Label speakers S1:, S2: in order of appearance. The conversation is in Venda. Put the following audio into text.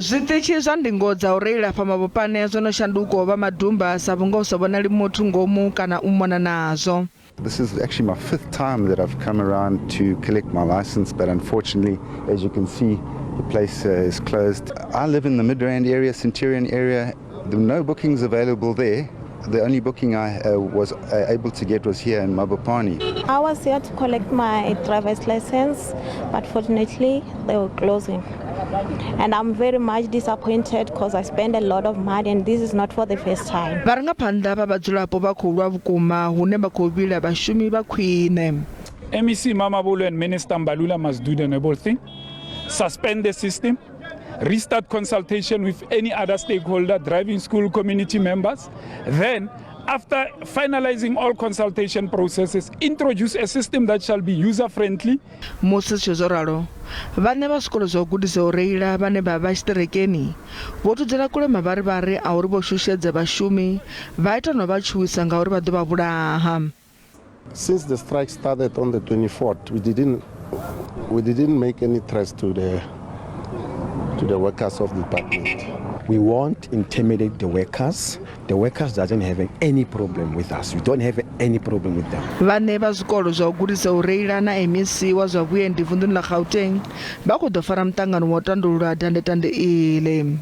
S1: Zwiṱitshi zwa ndingo dza u reila fha Mabopane zwo no shanduka u vha madumba sa vhunga hu sa vhonali muthu ngomu kana u mona nazwo.
S2: This is actually my fifth time that I've come around to collect my license, but unfortunately, as you can see, the place is closed. I live in the Midrand area, Centurion area. There were no bookings available there. The only booking I was able to get was here in Mabopane.
S3: I was here to collect my driver's license, but fortunately they were closing. And I'm very much disappointed because I spent a lot of money and this is not for the first time.
S1: Vharangaphanḓa vha vhadzulapo vha khou lwa vhukuma hune vha khou vhila vhashumi vha khwine.
S4: MEC Mamabolo and Minister Mbalula must do the noble thing, suspend the system, restart consultation with any other stakeholder, driving school community members. Then, after finalizing all consultation processes, introduce a system that shall be user-friendly.
S1: Musi zwi zwo ralo, vhaṋe vha zwikolo zwa u gudisa u reila vhane vha vha tshiṱerekeni vho thudzela kule mavharivhari a uri vho shushedza vhashumi vha ita na u vha tshuwisa ngauri vha ḓo vha vhulaha.
S5: Since the strike started on the 24th, we didn't make any threats to the workers of the department.
S6: We won't intimidate the workers. The workers doesn't have any problem with us. We don't have any problem with them.
S1: Vhaṋe vha zwikolo zwa u gudisa u reila na MEC wa zwa vhuendi vunḓuni ḽa Gauteng vha khou ḓo fara muṱangano wa u tandulula dandetande iḽi.